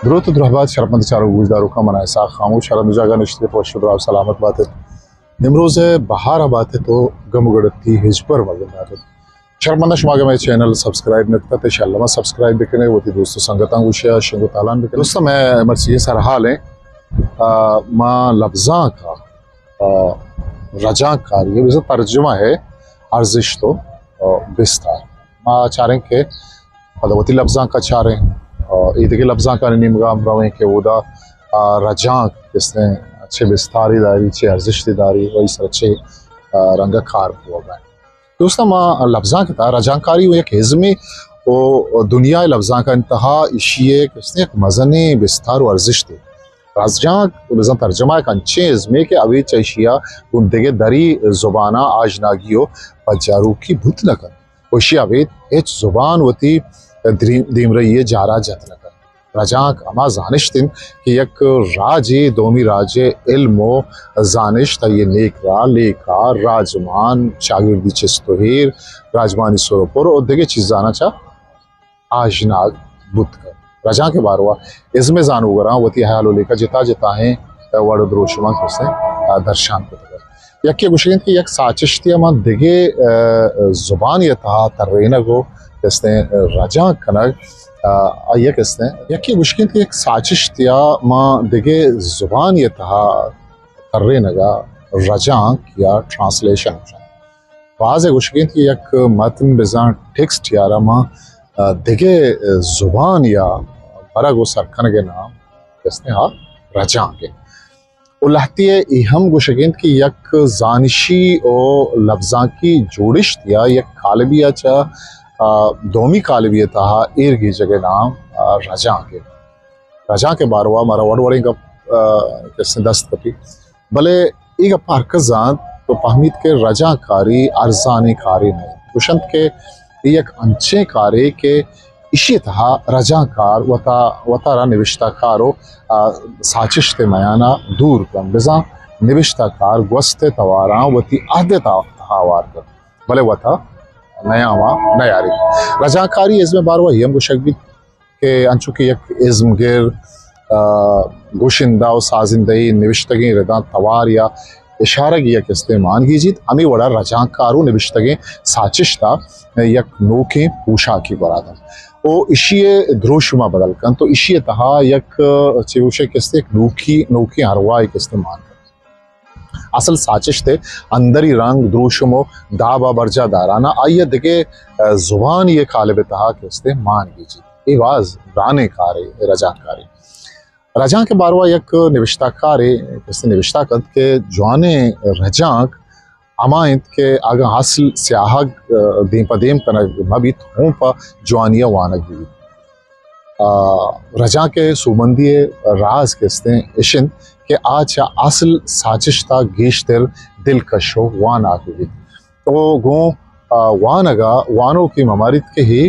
دروت و درہبات شرپمند چاروک گوشداروکاں، من اسحاق خاموش ہر ہندو جاگہ نشتگ ات، وش و دراہ و سلامت بات ات۔ امروز ء بہار ء بات ات و گم و گڑتی ہچبر مہ گندات ات۔ شرپمند، شما اگہ مئے چینل سبسکرائب نہ کتگ ات، انشاءاللہ ما سبسکرائب بکنے، وتی دوست و سنگتاں گوشیا شنگ و تالان بکنے۔ دوستاں، مئے مرچی سرحال ہیں، آ، ما لبزانک ء، آ، رجانک کاری ء بزاں ترجمہ ء ارزشت و، آ، بستار۔ ما چاریں کہ پدا وتی لبزانک ء چاریں، آ، ایدگہ لبزانکانی نیمگا ہم رویں کہ اودا، آ، رجانک کستیں چہ بستاری داری، چہ ارزشتی داری و ای سر چہ، آ، رنگ ء کار بوگ ء۔ دوستاں، ما لبزانک ء تہا رجانکاری و یک ازمے و دنیا ء لبزانکانی تہا ایشی ء کستیں یک مزنیں بستار و ارزشتے۔ رجانک بزاں ترجمہ یک انچیں ازمے کہ ابید چہ ایشی ء گوں دگہ دری زباناں آژناگی و پجاروکی بوت نہ کنت و ایشی ء ابید ہچ زبان وتی دریم-، دیمرئی ء جارا جت نہ کنت۔ رجانک ہما زانشت انت کہ یک راجے دومی راجے علم و زانشت، آئی ء نیک راہ، لیکہ، راجمان، چاگردی چست و ایر، راجمانی سر و پر و دگہ چیزاناں چہ آژناگ بوت کنت۔ رجانک ء باروا ازم ء زانوگراں وتی ہیال و لیکہ جتا جتائیں وڑ و دروشماں کسے درشان کتگ۔ یکے گوشگ انت کہ یک ساچشتے ء ماں دگہ، آ، زبانے ء تہا ترینگ و کستیں رجانک کنگ، آ، آئی ء کستیں۔ یکے گوشگ انت کہ یک ساچشتے ء ماں دگہ زبانے ء تہا ترینگ ء رجانک یا ٹرانسلیشن گوشنت۔ بازے گوشگ انت کہ یک متن بزاں ٹیکسٹ یارا ماں، آ، دگہ زبان یا برگ و سرکنگ ء نام کستیں آ رجانک انت۔ و لہتے ء اے ہم گوشگ انت کہ یک زانشی و لبزانکی جوڑشت یا یک کالبی ء چہ، آ، دومی کالبی ء تہا ایر گیجگ ء نام، آ، رجانک انت۔ رجانک ء باروا مارا وڑ وڑیں گپ، آ، کسے دست کپی، بلے اے گپ ہرکس زانت تو پہمیت کہ رجانک کاری ارزانیں کارے نہ انت۔ گوشنت کہ اے یک انچیں کارے کہ ایشی ء تہا رجانکار وتا، وتارا نبشتہ کار و، آ، ساچشت ء میانا دور کنت، بزاں نبشتہ کار گوست ء تواراں وتی عہد ء تہا، تہا ہوار کنت، بلے وتا نیاما نیاریت۔ رجانکاری ازم ء باروا اے ہم گوشگ بیت کہ انچو کہ یک ازمگر، آ، گشندہ و سازندہ ء نبشتگیں رداں توار یا اشارگ یک استیں مان گیجیت، ہمے وڑا رجانکار و نبشتگیں ساچشت ء یک نوکیں پوشاکے گورا دنت و ایشی ء دروشم ء بدل کنت و ایشی ء تہا یک، چے گوشے کہ است، یک نوکی، نوکیں ارواحے کہ است مان کنت۔ اصل ساچشت ء اندری رنگ، دروشم و داب ء برجاہ دارانا آئی ء دگہ، ء، زبانی ء قالب ء تہا کہ است مان گیجیت۔ اے باز گرانیں کارے، رجانکارے۔ رجانک ء باروا یک نبشتہ کارے کسے نبشتہ کنت کہ جوانیں رجانک ہما انت کہ اگاں اصل سیاہگ، ء، دیم پہ دیم کنگ مہ بیت، ہوں پہ جوانی ء وانگ بہ بیت۔ آ، رجانک ء سوبمندی ء راز کہ استیں اش انت کہ آ چہ اصل ساچشت ء گیشتر دلکش و واناک بہ بیت۔ تو گوں، آ، وانگ ء وانوکے مہ ماریت کہ اے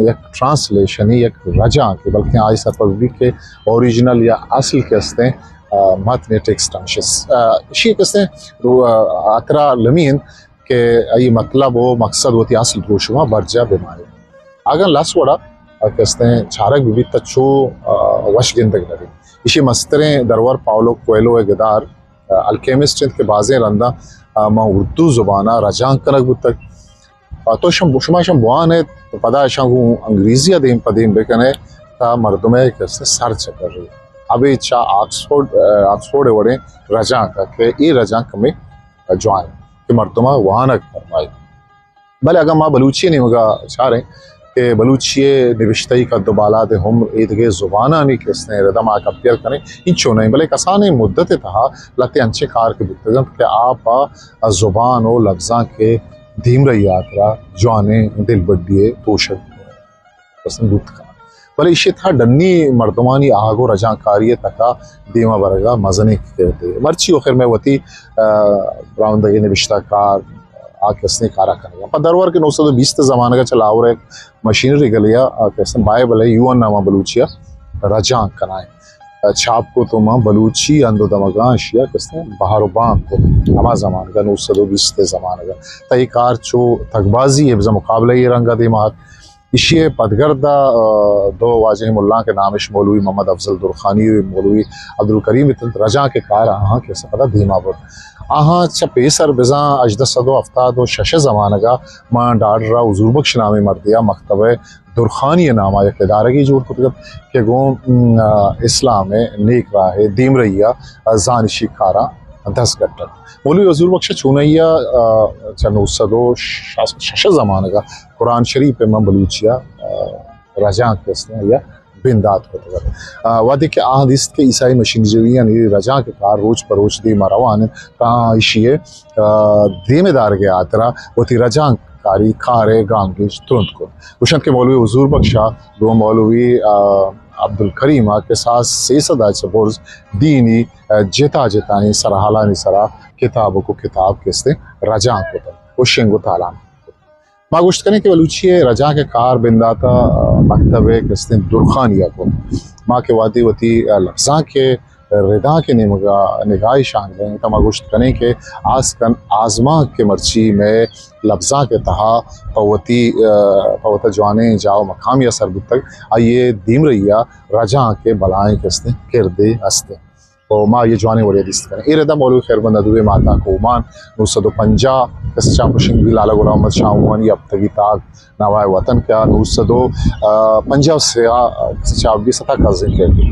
یک ٹرانسلیشنے، یک رجانکے، بلکیں آئی سرپد بہ بیت کہ اوریجنل یا اصل کہ استیں، آ، متن ٹیکسٹ ہمش است۔ آ، اشی کہ استیں رو-، آ، ہترا المی انت کہ آئی مطلب و مقصد وتی اصل دروشم ء برجاہ بہ ماریت۔ اگاں لس وڑا کہ استیں چارگ بہ بیت تہ چو، آ، وش گندگ نہ بیت۔ ایشی مستریں درور پاولو کوئلو ء گدار، آ، الکیمسٹ انت کہ بازیں رنداں، آ، ماں اردو زبان ء رجانک کنگ بوتگ۔ آ، تو شم-، شما شم بوان ات، تو پدا اشاں گوں انگریزی ء دیم پہ دیم بکن ات، تا مردم ء کہ است سر چکر ریت۔ ابید چہ آکسفورڈ، آ، آکسفورڈ ء وڑیں رجانک ء کہ اے رجانک کمے جوان انت کہ مردم ء وانگ پرمائیت۔ بلے اگاں ما بلوچی نیمگا چاریں کہ بلوچی نبشتہی قد و بالاد عمر ایدگہ زبانانی کہ استیں ردا ما کمپیئر کنیں، انچو نہیں، بلے کسانیں مدت تہا لہتے انچیں کار کہ بوتگنت کہ آ پہ زبان و لبزانک دیمرئی آترا جوانیں دلبڈی توشگ پسند بوت کنت۔ بلے ایشی تہا ڈنی مردمانی آہگ و رجانکاری تکا دیما برگا مزنیں کردے۔ مرچی آخر میں وتی، آ، براہندگی نبشتہ کار آ کسیں کارا کنگا۔ پہ درور کہ نو سد و بیست زمانگا چہ لاہور ء مشینری گلیا آ کسیں بائبل ء یو ان نامہ بلوچی ء رجانک کنائیں۔ آ، چھاپ کو تو ماں بلوچی ہند و دمگاں اشیا کسیں بہر و بام کو ہما زمانگا نو سد و بیست زمانگا۔ تا اے کار چو تگبازی ء بزاں مقابلہ ء رنگا دیما ات۔ ایشی ءِ پدگرد ءَ، آ، دو واجہیں ملاں کہ نامش مولوی محمد افضل درخانی ءُ مولوی عبدالکریم اتنت، رجانک ءِ کار آہاں کہ سپدا دیما برت۔ آہاں چہ پیسر بزاں ہژدہ سد ءُ ہفتاد ءُ شش ءِ زمانگ ءَ ماں ڈاکٹر حضور بخش نامیں مردے ءَ مکتبہ درخانی ءِ نام ءَ یک ادارگے جوڑ کتگ ات کہ گوں، م، آ، اسلام ءِ نیک راہ ءِ دیمرئی ءَ زانشی کاراں دست گٹ ات۔ مولوی حضور بخش چونائی ءَ، آ، چہ نو سد ءُ شش ءِ زمانگ ءَ قرآن شریف ءَ ماں بلوچی ءَ، آ، رجانک کہ استیں یا بندات کتگ ات۔ آ، وہدے کہ آہاں دیست کہ عیسائی مشینریانی رجانک ءِ کار روچ پہ روچ دیما روان انت، تاں ایشی ءِ، آ، دیم ءَ دارگ ءِ ہاترا وتی رجانک کاری کار ءِ گامگیج ترند کت۔ گوشنت کہ مولوی حضور بخش ءَ گوں مولوی، آ، عبدالکریم ءَ کہ سال سئے سد ءَ چہ برز دینی، آ، جتا جتائیں سرحالانی سرا کتاب ءُ کتاب کہ استیں رجانک کتگ ءُ شنگ ءُ تالان کتگ۔ ما گوشت کنیں کہ بلوچی ءِ رجانک ءِ کار بندات ءَ مکتبہ کہ استیں درخانی ءَ کت۔ ما کہ وہدے وتی لبزانک ءِ ردانک ءِ نیمگ ءَ نگاہے شانگ دئیں، تاں ما گوشت کنیں کہ آس کن آزمانک کہ مرچی مئے لبزانک ءِ تہا پہ وتی، آ، پہ وتا جوانیں جاہ ءُ مقامے ءَ سر بوتگ، آئی ءِ دیمرئی ءَ رجانک ءِ بلاہیں کہ استیں کردے است انت۔ ءُ ما آئی ءَ جوانیں وڑے ءَ دیست کنیں۔ اے رد ءَ مولوی خیربند ندوی ءِ ماہتاک اومان نو سد ءُ پنجاہ کسہ چاپ ءُ شنگ بیت، لالا غلام محمد شاہ اومانی ہپتگی تاک نوائے وطن کہ آ نو سد ءُ پنجاہ ءُ سئے ءَ کسہ چاپ بیت، ستا کزیں کردے۔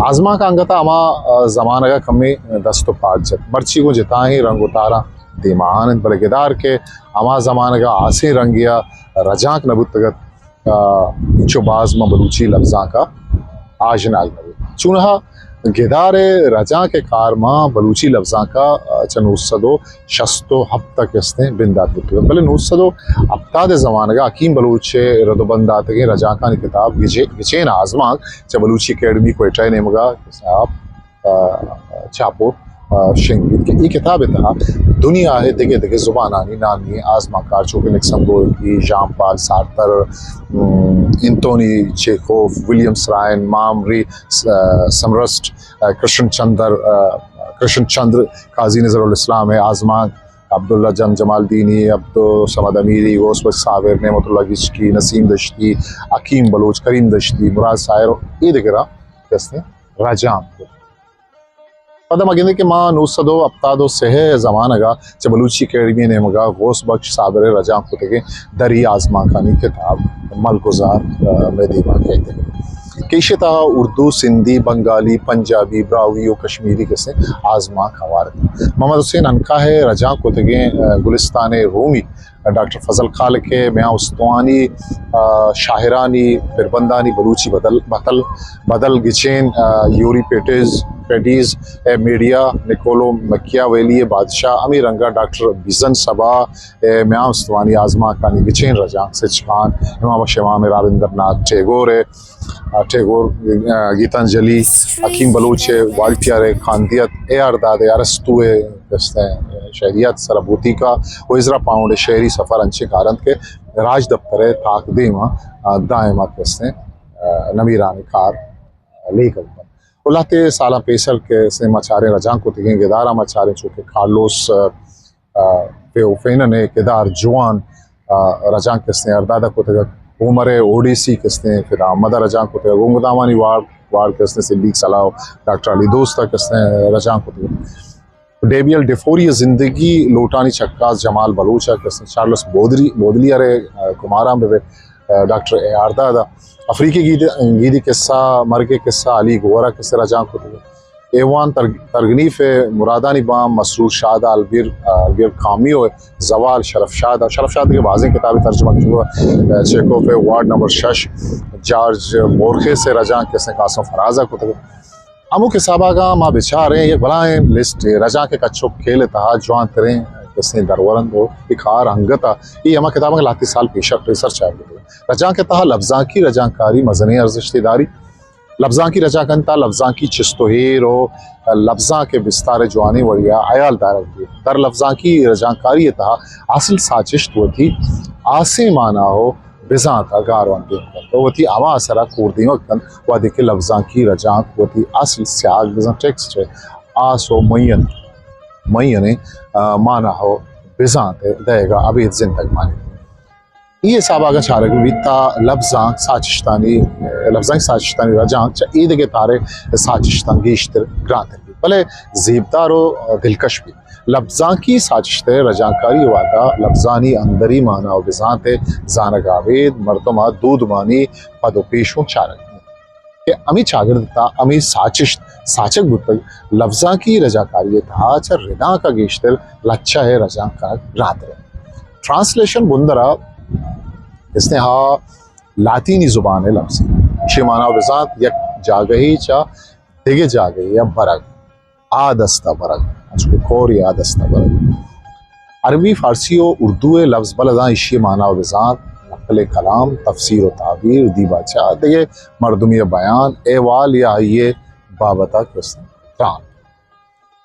آزمانک انگت ءَ ہما زمانگ ءَ کمے دست ءُ پاد جت، مرچی گوں جتائیں رنگ ءُ تاراں دیما آن انت، بلے گدار کہ ہما زمانگ ءَ آسیں رنگے ءَ رجانک نہ بوتگ ات، آ، انچو باز ماں بلوچی لبزانک ءَ آژناگ نہ بوت۔ چونہا گدار ءِ رجانک ءِ کار ماں بلوچی لبزانک ءَ، آ، چہ نو سد ءُ شست ءُ ہپت ءَ کہ استیں بندات بوتگ ات۔ بلے نو سد ءُ ہپتاد ءِ زمانگ ءَ حکیم بلوچ ءِ رد ءُ بند داتگیں رجانکانی کتاب گچے-، گچین آزمانک چہ بلوچی اکیڈمی کوئٹہ ءِ نیمگ ءَ، آ، چاپ ءُ، آ، شنگ بیت کہ اے کتاب ءِ تہا دنیا ءِ دگہ دگہ زبانانی نامی آزمانکار چو کہ نکسن گورکی، ژان پال سارتر، م، انتونی چیخوف، ولیم سرائن، مام ری س-، سمرسٹ، آ، کرشن چندر، آ، کرشن چندر، قاضی نذر الاسلام ءِ آزمانک، عبداللہ جان جمالدینی، عبدالصمد امیری، غوث بخش صابر، نعمت اللہ گچکی، نسیم دشتی، حکیم بلوچ، کریم دشتی، مراد ساحر ءُ اے دگراں کہ استیں رجانک کت۔ پدا ما گندیں کہ ماں نو سد ءُ ہپتاد ءُ سئے ءِ زمانگ ءَ چہ بلوچی اکیڈمی ءِ نیمگ ءَ غوث بخش صابر ءِ رجانک کتگیں دری آزمانکانی کتاب ملگزار، آ، مئے دیما کئیت کہ ایشی ءِ تہا اردو، سندھی، بنگالی، پنجابی، براہوئی ءُ کشمیری کہ استیں آزمانک ہوار انت۔ محمد حسین عنقا ءِ رجانک کتگیں، آ، گلستان رومی ڈاکٹر فضل خالق ءِ میان استمانی، آ، شاعرانی پربندانی بلوچی بدل، بتل، بدل گچین، آ، یوری پیٹیز، پیڈیز ءِ میڈیا، نکولو مکیا ویلی ءِ بادشاہ، ہمے رنگ ءَ ڈاکٹر بیزن صبا ءِ میان استمانی آزمانکانی گچین رجانک، سچکان، امام بخش امام، رابندر ناتھ ٹیگور ءِ آ، ٹیگور، آ، گیتانجلی، حکیم بلوچ ءِ گوالٹیئر ءِ کاندیت، اے آر داد ءِ ارسطو ءِ کہ استیں شعریات سرا بوتیکا ءُ ازرا پاؤنڈ ءِ شعری سفر انچیں کار انت کہ راجدپتر ءِ تاک دیم ءَ، آ، دائم ءَ کہ استیں، آ، نمیرانیں کار لیکگ بنت۔ ءُ لہتے سالاں پیسر کہ استیں ما چاریں رجانک کتگیں گداراں ما چاریں چو کہ کارلوس، آ، آ، فے-، فینن ءِ گدار جوان، آ، رجانک کہ استیں ارداد ءَ کتگ ات۔ ہومر ءِ اوڈیسی کہ استیں فدا احمد ءَ رجانک کتگ ات۔ گنگدامانی وار، وار کہ استیں صدیق صلاح ءُ ڈاکٹر علی دوست ءَ کہ استیں رجانک کتگ ات۔ ڈیویل ڈیفوری ءِ زندگی لوٹانی چکاس جمال بلوچ ءَ کہ استیں چارلس بودری-، بودلیئر ءِ، آ، کماراں بہ بہ، آ، ڈاکٹر اے آر داد ءَ افریقی گیدی، گیدی قصہ، مرگ ءِ قصہ، علی گوہر ءَ کہ استیں رجانک کتگ ات۔ ایوان تر-، ترگنیف ءِ مرادانی بام، مسرور شاد ءَ البیر، البیر کامیو ءِ زوال، شرف شاد ءَ، شرف شاد ءِ بازیں کتابے ترجمہ کتگ ءُ چیکوف ءِ وارڈ نمبر شش، جارج بورخیس ءِ رجانک کہ استیں قاسم فراز ءَ کتگ۔ ہمک حساب ءَ اگاں ما بچاریں یک بلاہیں لسٹے، رجانک ءِ کچ ءُ کیل ءِ تہا جوان تریں کہ استیں درور انت ءُ اے کار انگت ءَ اے ہما کتاباں کہ لہتے سال پیشر پیسر چاپ بوتگ۔ رجانک ءِ تہا لبزانکی رجانکاری مزنیں ارزشتے داری۔ لبزانکی رجانک ءِ تہا لبزانکی چست ءُ ایر ءُ لبزانک ءِ بستار ءِ جوانیں وڑے ءَ ہیال دارگ بیت۔ در لبزانکی رجانکاری ءِ تہا اصل ساچشت وتی آسیں مانا ءُ بزانت ءَ گار ونت ءُ وتی ہما اثر ءَ کور دیمگ کنت، وہدے کہ لبزانکی رجانک وتی اصل سیاگ بزاں ٹیکسٹ ءِ آس ءُ معین، معینیں، آ، مانا ءُ بزانت ءِ دئیگ ءَ ابید زندگ مانیت۔ اے حساب ءَ اگاں چارگ بیت تا لبزانک ساچشتانی، لبزانک ساچشتانی رجانک چہ ایدگہ تہر ءِ ساچشتاں گیشتر گرانتر بیت، بلے زیبدار و دلکش بیت۔ لبزانکی ساچشت ءِ رجانکاری ءِ وہدا لبزانی اندری مانا و بزانت ءِ زانگ ءَ ابید مردم ءَ دودمانی پد و پیش اوں چارگ بیت۔ کہ ہمے چاگرد ءِ تہا ہمے ساچشت ساچگ بوتگ، لبزانکی رجانکاری ءِ تہا چہ ردانک ءَ گیشتر لچہ ءِ رجانک کنگ گرانتر انت۔ ٹرانسلیشن بندر ءَ استیں ہا لاطینی زبان ءِ لبزے، ایشی ءِ مانا بزانت یک جاگہے چہ دگہ جاگہے ءَ برگ، آ دست ءَ برگ، انچکو کورے آ دست ءَ برگ۔ عربی، فارسی و اردو ءِ لبز بلداں ایشی ءِ مانا و بزانت، نقل کلام، تفسیر و تعبیر، دیباچہ، دگہ مردمی بیان، احوال یا آئی ءِ بابت ءَ کہ استیں تران۔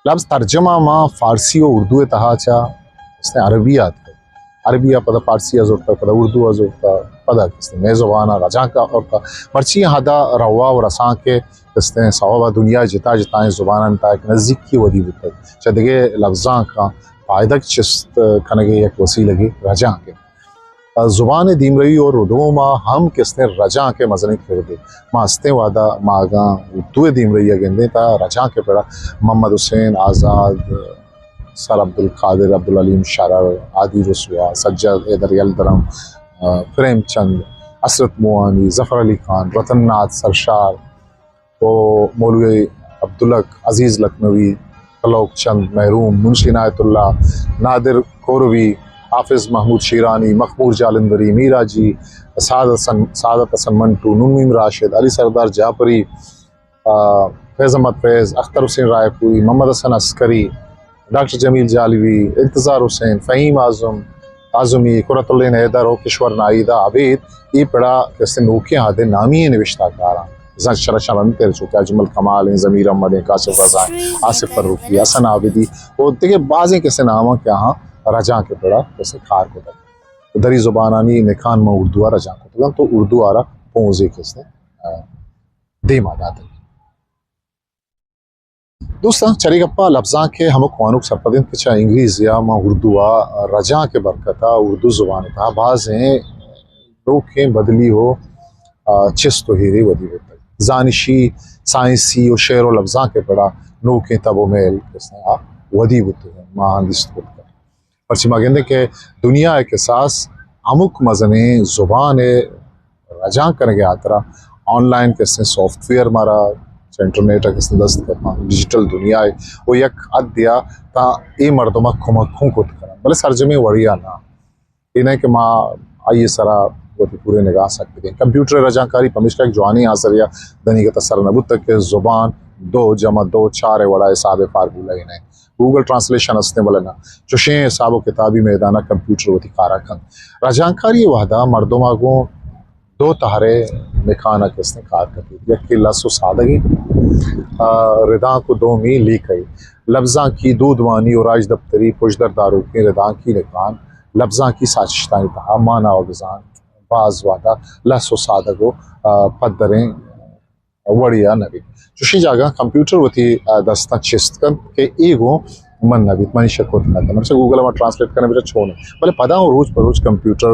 لبز ترجمہ ماں فارسی و اردو ءِ تہا چہ استیں عربی ءَ اتکگ، عربی ءَ پدا فارسی ءَ زرتگ، پدا اردو ءَ زرتگ، پدا کہ استیں مئے زبان ءَ رجانک ءَ آورتگ۔ مرچی ہدا روا و رسانک ءِ استیں سوب ءَ دنیا ءِ جتا جتائیں زبانانی تہا یک نزیکی ودی بوتگ، چہ دگہ لبزانکاں پائدگ چست کنگ ءِ یک وسیلگے رجانک انت۔ زبان ءِ دیمروی و ردوم ءَ ہم کہ استیں رجانک ءِ مزنیں کردے۔ ما استیں وہدا ما اگاں اردو ءِ دیمروی ءَ گندیں تا رجانک ءِ پڑا محمد حسین آزاد، سر عبدالقادر، عبدالعلیم شرر، ہادی رسوا، سجاد حیدر یلدرم، آ، پریم چند، حسرت موہانی، ظفر علی خان، رتن ناتھ سرشار، و مولوی عبدالحق، عزیز لکھنوی، کلوک چند محروم، منشی عنایت اللہ، نادر کوروی، حافظ محمود شیرانی، مخمور جالندری، میر حاجی، سعادت حسن، سعادت حسن منٹو، نون میم راشد، علی سردار جعفری، آ، فیض احمد فیض، اختر حسین رائے پوری، محمد حسن عسکری، ڈاکٹر جمیل جالوی، انتظار حسین، فہیم اعظم، اعظمی، قرۃ العین حیدر و کشور ناہید ءَ ابید اے پڑا کہ استیں نوکیں عہدے نامی نبشتہ کاراں زن شرشان رند تیر چوکہ اجمل کمال ایں، ضمیر احمد ایں، کاشف رضا ایں، آصف فروخی، حسن عابدی و دگہ بازیں کہ استیں ناماں کہ آہاں رجانک ءِ پڑا کہ استیں کار کتگ۔ دری زبانانی نکان ما اردو ءَ رجانک کتگ انت تو اردو ءَ را پونزے کہ استیں، آ، دیما داتگ۔ دوستاں، چرے گپا لبزانک ءِ ہمک وانوک سرپد انت کہ چہ انگریزی ءَ ماں اردو ءَ رجانک ءِ برکت ءَ اردو زبان ءِ تہا بازیں نوکیں بدلی و، آ، چست و ہیرے ودی بوتگ۔ زانشی، سائنسی و شعر و لبزانک ءِ پڑا نوکیں تب و میل کہ استیں آ ودی بوتگ انت، ما آہاں دیست کتگ۔ پرچہ ما گندیں کہ دنیا ءِ کساس ہمک مزنیں زبان ءِ رجانک کنگ ءِ ہاترا آن لائن کہ استیں سافٹ ویئر مارا چہ انٹرنیٹ ءَ کہ استیں دست کپاں، ڈیجیٹل دنیا ءَ و یک حدے ءَ تاں اے مردم ءَ کمک ہوں کت کناں، بلے سرجمیں وڑے ءَ نہ۔ اے نہ کہ ما آئی ءِ سرا وتی پوریں نگاہ سک بدیں۔ کمپیوٹر ءِ رجانکاری پمیشکا یک جوانیں آسرے ءَ دنیگت ءَ سر نہ بوتگ کہ زبان دو جمع دو چار ءِ وڑا حساب ءِ فارمولہ اے نہ۔ گوگل ٹرانسلیشن استیں، بلے نہ چوشیں حساب و کتابی میدان ءَ کمپیوٹر وتی کار ءَ کنت۔ رجانکاری ءِ وہد ءَ مردم ءَ گوں دو تہر ءِ مکان ءَ کہ استیں کار کپیت، یکے لس و سادگیں، آ، ردانک و دومی لیکہی۔ لبزانکی، دودمانی و راجدپتری پژدر داروکیں ردانکی نکان لبزانکی ساچشتانی تہا مانا و بزانت باز وہد ءَ لس و سادگ و، آ، پدریں وڑے ءَ نہ بیت۔ چوشیں جاگہاں کمپیوٹر وتی، آ، دستاں چست کنت کہ اے گوں من نہ بیت، منی شکوت نہ کنت۔ مثلاً گوگل ءَ ما ٹرانسلیٹ کنیں بچا چون انت۔ بلے پدا ہوں روچ پہ روچ کمپیوٹر،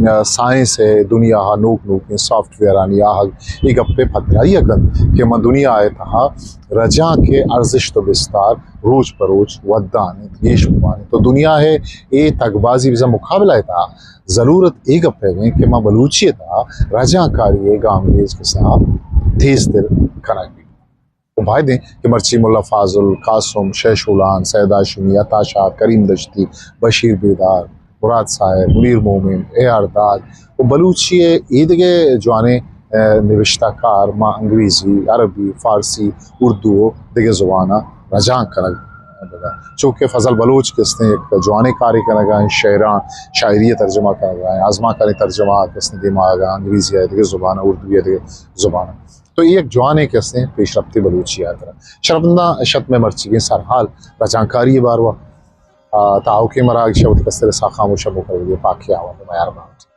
آ، سائنس ءِ دنیا ءَ نوک نوکیں سافٹ ویئرانی آہگ اے گپ ءِ پدرائی ءَ کنت کہ من دنیا ءِ تہا رجانک ءِ ارزشت و بستار روچ پہ روچ ودان انت، گیش بوان انت۔ تو دنیا ءِ اے تگبازی بزاں مقابلہ ءِ تہا ضرورت اے گپ ءِ انت کہ ما بلوچی ءِ تہا رجانکاری ءِ گامگیج کسا تیز تر کنگ بیت۔ و باید انت کہ مرچی ملا فاضل، قاسم، شے شولان، سید ہاشمی، عطا شاد، کریم دشتی، بشیر بیدار، مراد صاحب، منیر مومن، اے آر داد و بلوچی ءِ ایدگہ جوانیں، آ، نبشتہ کار ما انگریزی، عربی، فارسی، اردو و دگہ زباناں رجانک کنگ بہ بنت۔ چونکہ فضل بلوچ کہ استیں یک جوانیں کارے کنگ ءَ انت، شعراں، شاعری ءِ ترجمہ کنگ ءَ انت، آزمانکانی ترجمہ کہ استیں دیما آیگ ءَ انت، انگریزی ءَ، دگہ زباناں، اردو ءَ، دگہ زباناں۔ تو اے یک جوانیں کہ استیں پیش رفتے بلوچی ءِ ہاترا۔ شرپنداں شت مئے مرچیگیں سرحال رجانکاری ءِ باروا، آ، تاوکیں مراگش ءَ وتی کستر ءِ ساہ خاموش ءَ بکن، ویڈیو پاکی آورت، میار باوٹ۔